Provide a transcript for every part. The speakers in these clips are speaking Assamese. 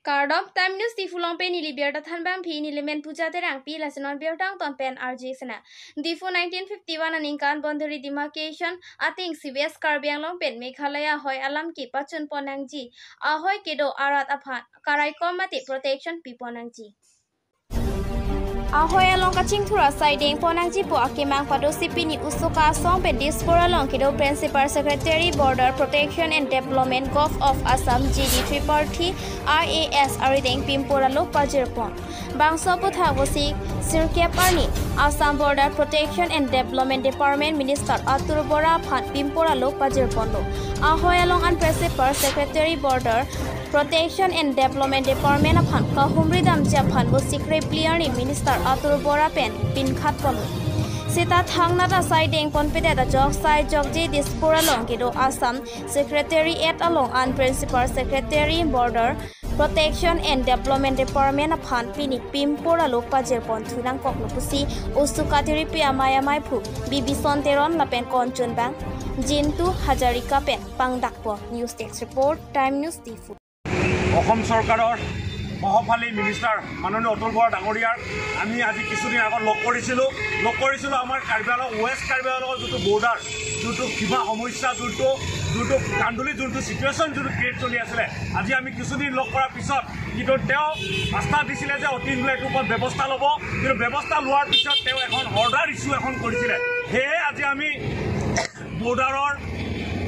Kardom Time News Diphu long pen nili biar ta thanbang phi nili men puja terang pi lasenon biar tang ton pen RG sena Diphu 1951 aning kan boundary demarcation ating CBS Karbi Anglong pen Meghalaya hoi alam ki pachun ponang ji ahoi kedo arat aphan karai komati protection pi ponang ji ahoy along kaching thura siding ponang ji po akimang pado sipini usuka song pe dispora long kido Principal Secretary Border Protection and Development Gov of Assam GD Triparthi IAS arideng pimpora lo pajirpon bangso putha bosi sirkeparni Assam Border Protection and Development Department Minister Atul Bora phan pimpora lo pajirpon lo ahoy along an Principal Secretary Border Protection and Development Department aphan kahumridam japan bo secret pliarni Minister Atul Bora pen pinkhat pon sita thangna ta siding pon pete da jok sai jok ji dispora long kido Assam Secretary at along an Principal Secretary Border Protection and Development Department aphan pini pimpora lo pajer pon thunang kok lo pusi usuka thiri pia maya mai phu bibison teron lapen konchun bang Jintu Hazarika pen pangdakpo news desk report Time News Diphu. Assam চৰকাৰৰ মহফালী মিনিষ্টাৰ মাননীয় অতুল বৰা ডাঙৰীয়াৰ আমি আজি কিছুদিন আগত লগ কৰিছিলোঁ আমাৰ কাৰ্বি আংলং ৱেষ্ট কাৰ্বি আংলঙৰ যোনটো বৰ্ডাৰ যোনটো সীমা সমস্যা যোনটো কান্দুলি যোনটো চিটুৱেশ্যন যোনটো ক্ৰিয়েট চলি আছিলে আজি আমি কিছুদিন লগ কৰাৰ পিছত কিন্তু তেওঁ আস্থা দিছিলে যে অতি সোনকালে এইটোৰ ওপৰত ব্যৱস্থা ল'ব, কিন্তু ব্যৱস্থা লোৱাৰ পিছত তেওঁ এখন অৰ্ডাৰ ইছ্যু এখন কৰিছিলে। সেয়ে আজি আমি বৰ্ডাৰৰ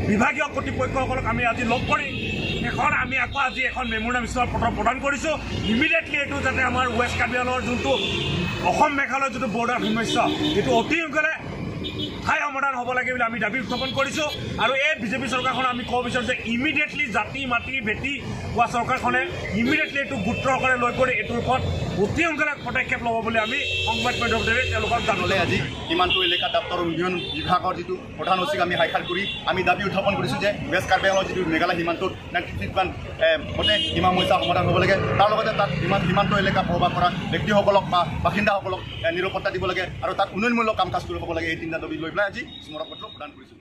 বিভাগীয় কৰ্তৃপক্ষসকলক আমি আজি লগ কৰি এখন আমি আকৌ আজি এখন মেমোৰেণ্ডাম স্মাৰক পত্ৰ প্ৰদান কৰিছোঁ। ইমিডিয়েটলি এইটো যাতে আমাৰ ৱেষ্ট কাৰ্বি আংলঙৰ যোনটো অসম মেঘালয়ৰ যোনটো বৰ্ডাৰ সমস্যা এইটো অতি সোনকালে ঠাই সমাধান হ'ব লাগে বুলি আমি দাবী উত্থাপন কৰিছোঁ। আৰু এই বিজেপি চৰকাৰখন আমি ক'ব বিচাৰোঁ যে ইমিডিয়েটলি জাতি মাটি ভেটি হোৱা চৰকাৰখনে ইমিডিয়েটলি এইটো গুৰুত্ব সহকাৰে লৈ কৰি এইটোৰ ওপৰত অতি সোনকালে পদক্ষেপ ল'ব বুলি আমি সংবাদ মাধ্যমৰ জৰিয়তে তেওঁলোকক জানিবলৈ আজি সীমান্ত এলেকা দপ্তৰৰ উন্নয়ন বিভাগৰ যিটো প্ৰধান সচিব আমি সাক্ষাৎ কৰি আমি দাবী উত্থাপন কৰিছোঁ যে ৱেষ্ট কাৰ্বি আংলঙৰ যিটো মেঘালয় সীমান্তত 1951 মতে সীমা সমস্যা সমাধান হ'ব লাগে, তাৰ লগতে তাত সীমান্ত এলেকা বসবাস কৰা ব্যক্তিসকলক বা বাসিন্দাসকলক নিৰাপত্তা দিব লাগে আৰু তাত উন্নয়নমূলক কাম কাজ কৰিব লাগে। এই তিনিটা দাবী লৈ পেলাই আজি স্মাৰকপত্ৰ প্ৰদান কৰিছোঁ।